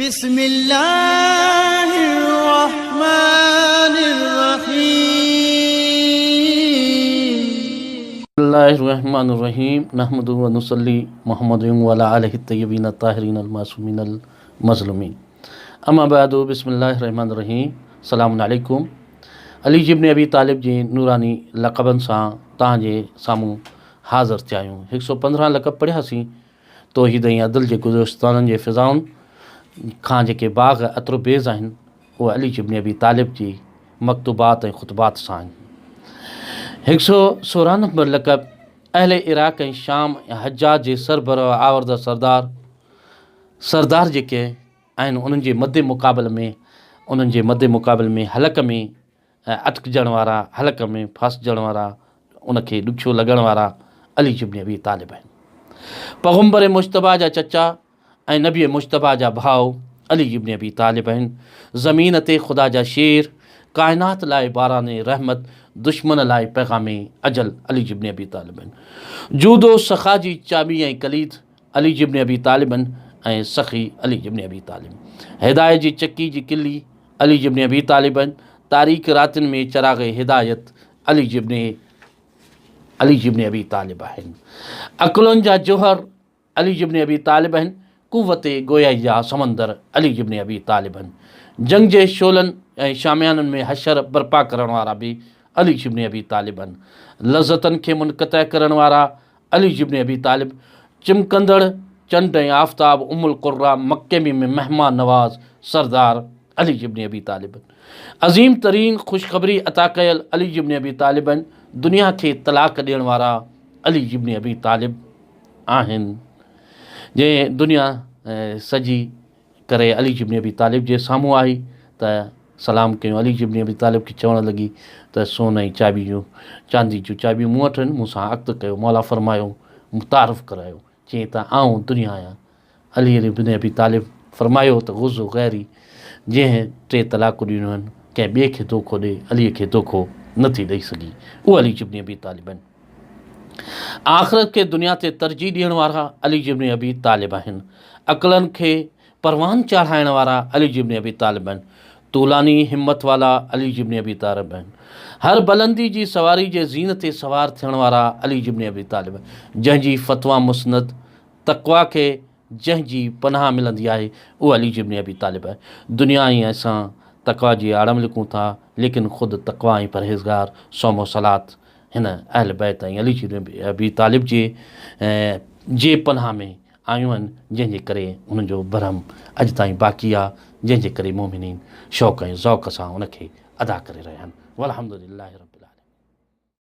بسم الله الرحمن الرحيم. بسم الله الرحمن الرحيم نحمده ونصلي محمد وعلى آله الطيبين الطاهرين المعصومين المظلومين اما بعد بسم الله الرحمن الرحيم سلام عليڪم علي جي ابن ابي طالب جي نوراني لقبن سان توهان جي سامهون حاضر ٿيا آهيون هڪ سو پندرهن لقب پڙهياسين توحيد ۽ عدل جي گلستانن جي فضائن کان جيڪي باغ عطر بيز آهن، اهي علي ابن ابي طالب جي مڪتوبات ۽ خطبات سان آهن. هڪ سو سورهن نمبر لقب اهل عراق ۽ شام ۽ حجاج جي سربراهه آورده سردار سردار جيڪي آهن انهن جي مد مقابل ۾ انهن جي مد مقابل ۾ حلق ۾ ۽ اٽڪجڻ وارا، حلق ۾ ڦاسجڻ وارا، ان کي ڏکيو لڳڻ وارا علي ابن ابي طالب آهن. پيغمبر مجتبيٰ جا چچا ۽ نبي مجتبيٰ جا ڀاء علي ابن ابي طالب آهن. زمين تي خدا جا شير، ڪائنات لاء باران رحمت، دشمن لاء پيغام اجل علي ابن ابي طالب آهن. جود و سخا جي چاٻي ۽ ڪليد علي ابن ابي طالب آهن ۽ سخي علي ابن ابي طالب. هدايت جي چڪي جي ڪلي علي ابن ابي طالب تاريڪ راتين ۾ چراغ هدايت علي ابن علي ابن ابي طالب آهن. عقلن جا جوهر علي ابن ابي طالب آهن. قوت گويائي جا سمندر علي ابن ابي طالب آهن. جنگ جي شعلن ۽ شاميانن ۾ حشر برپا ڪرڻ وارا به علي ابن ابي طالب آهن. لذتن کي منقطع ڪرڻ وارا علي ابن ابي طالب، چمڪندڙ چنڊ ۽ آفتاب ام القريٰ مڪي ۾ مهمان نواز سردار علي ابن ابي طالب، عظيم ترين خوشخبري عطا ڪيل علي ابن ابي طالب آهن، دنيا کي طلاق ڏيڻ وارا علي ابن ابي طالب آهن، جنهن دنيا سڄي ڪري علي ابن ابي طالب جي سامهون آئي ته سلام ڪيون علي ابن ابي طالب کي چوڻ لڳي ته سون ۽ چاٻي جون چاندي جون چاٻيون مون وٽ آهن مون سان عقد ڪيو مولا فرمايو متعارف ڪرايو چيائين ته آئون دنيا آهيان علي ابن ابي طالب فرمايو ته غزو غيري جنهن ٽي طلاقون ڏنيون آهن ڪنهن ٻئي کي دوکو ڏي علي کي دوکو نه ٿي ڏئي سگهي اهو علي ابن ابي طالب آهن آخرت کي دنيا تي ترجيح ڏيڻ وارا علي ابن ابي طالب آهن. عقلن کي پروان چاڙهائڻ وارا علي ابن ابي طالب آهن. طولاني همت والا علي ابن ابي طالب آهن. هر بلندي جي سواري جي زين تي سوار ٿيڻ وارا علي ابن ابي طالب آهن. جنهن جي فتويٰ مسند تقويٰ کي جنهن جي پناهه ملندي آهي اهو علي ابن ابي طالب آهي. دنيا ۽ اسان تقويٰ جي آڙ ۾ لڪون ٿا ليڪن خود تقويٰ ۽ پرهيزگار صوم و صلات هن اهل بيت ۽ علي بن ابي طالب جي جي پناهه ۾ آيون آهن جنهن جي ڪري انهن جو برهم اڄ تائين باقي آهي جنهن جي ڪري مؤمنين شوق ۽ ذوق سان ان کي ادا ڪري رهيا آهن والحمد لله رب العالمين.